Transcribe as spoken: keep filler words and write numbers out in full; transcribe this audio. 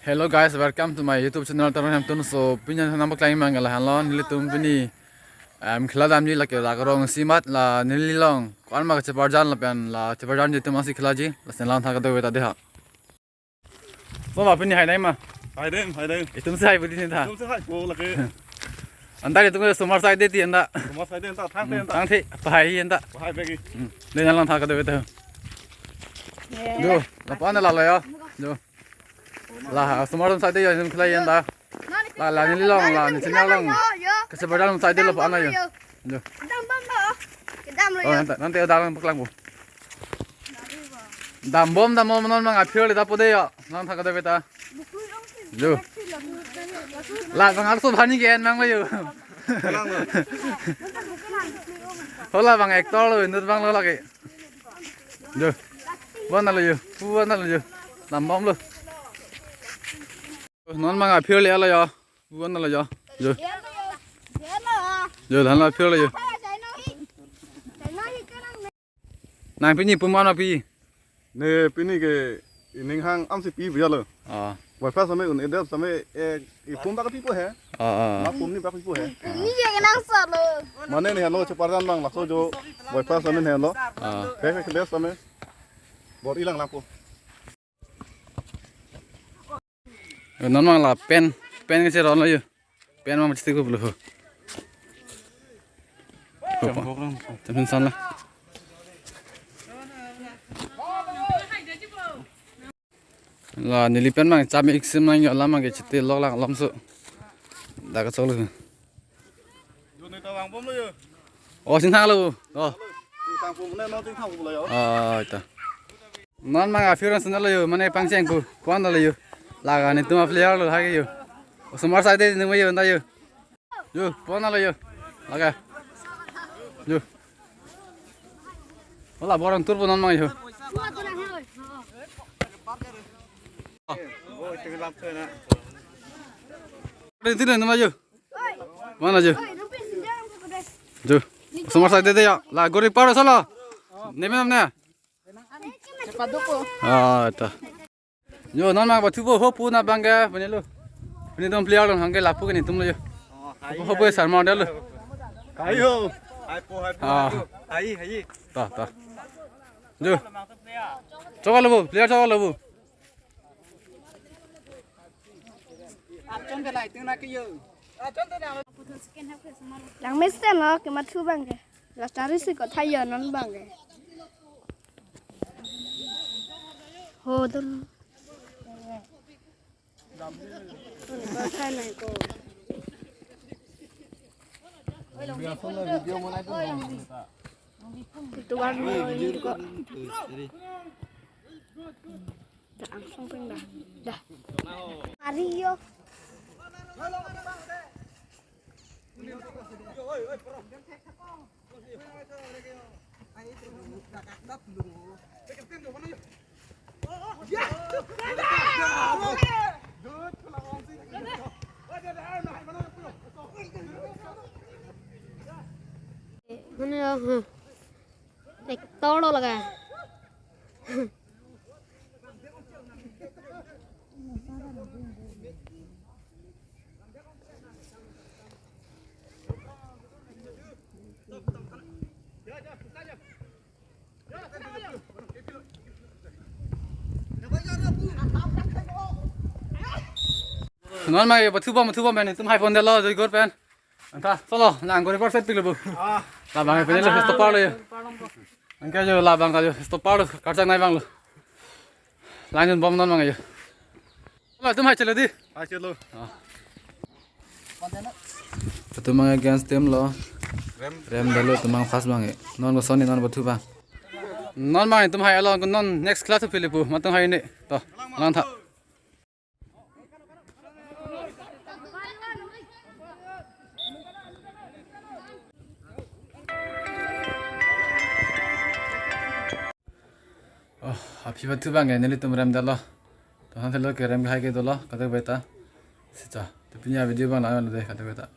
Hello guys, welcome to my YouTube channel Taron Hemtun. So pini nangpaklang mang lahenlo, nelitum pini em khela damji lake la Rongsi amat, la neli along ko-an ma kacheparjan lapen la cheparjanji atum si khelaji, la sen langtha kadokave ta dei ha. Bo ma pini hai nai ma? Hai dem, hai dem. Itum si hai budi ni ta. Itum si hai ko lake. Anta itum ke osomar side ti anta. Osomar side anta, thang te anta. Thang te, pahai anta. Pahai bagi. Hmm. Dei langtha kadokave ta. Jo, la pan la lo yo. Jo. La osomar atum side yo, itum khela anta. La, la neli along, la neli along. Kacheparjan atum side lo pan yo. Jo. Kedam bom lo. Kedam lo. Oh, yo. Nangta, nangta dam bom paklang bo. Dam bom, dam bom non mang aphi le ta po dei yo. Langtha kadokave ta. Jo. La bang arso bani gen mang yo. Hola bang actor lo, inut bang lo lake. Jo. Bon lo yo. Bon lo yo. Dam bom lo. Non mang aphi le lo yo. Bon lo yo. Jo. Jo, la aphi le yo. Nang pini pum an aphi? Ne pini ke ining hang amsi pi biya lo. Ah. Boiphai same un-edetsi same, eh, ipum bak pipo he. Ah, ah. Ma pum ni bak pipo he. Ni je kenang sa lo. Mane ne helo cheparjan bang laso jo boiphai same helo. Ah. He he kedes same. Bor-i lang lapo. Non mang la pen, pen kecheron lo yo. Pen mang plastic ko bulu ho. Ho pa. Cham san la. La neli pen mang cham ik sim nang yo, la mang ke chiti lok lang lom su. Dak chok lo. Jo ne ta vang bom lo yo. Oh, sing thang lo. Oh. Sing thang bom ne, no sing thang bom lo yo. Ah, ta. Non mang aphi rong sana lo yo, mane pangcheng pu, puan lo yo. Laga netum a-player lo ha ke yo. Osomar side nung yo, anta yo. Yo, puan lo yo. Laga. Yo. Hola, bor-i tur pu non mang yo. Ini, ini, ini, yo. Mana yo? Jo. Osomar side dei yo. La gori paro solo. Ne me ne. Ah, ta. Jo, non mang pathu po ho pu na bang ke, pini lo. Pini dom player lo hang ke lapu ke netum lo yo. Ho po sar ma de lo. Hai ho. Hai po, hai po. Ah. Hai, hai. Ta, ta. Jo. Choklo bo, player choklo bo. Langmesen lo kemathu bang ke. Last hari si ko thayo non bang ke. Ho dun. Ko thai nai ko. Itu kan ko. Dah, langsung pindah. Dah. Mario. Mana ya? Actor lo laga. Non ma yo pathu bom, pathu bom pen, netum hai pon detlo, joi gor pen. Anta, solo, nang gori par set pik lo bu. Ah. Labang pen lo, stopper lo yo. Anke jo labang ka jo, stopper lo, karchak nai bang lo. Line bom non mang yo. Solo, netum hai chelo dei. Hai chelo. Ah. Netum mang against team lo. Rem. Rem dalo netum mang first bang e. Non kosonsi non pathu bang. Non mang netum hai along non next class phi le pu. Matung hai ne. To, langtha. Oh, aphi pathu bang ke nelitum rem dalo. To han thelo ke rem hai ke dolo, kadokave ta. Sita. To pini a-video bang la lo dei, kadokave ta.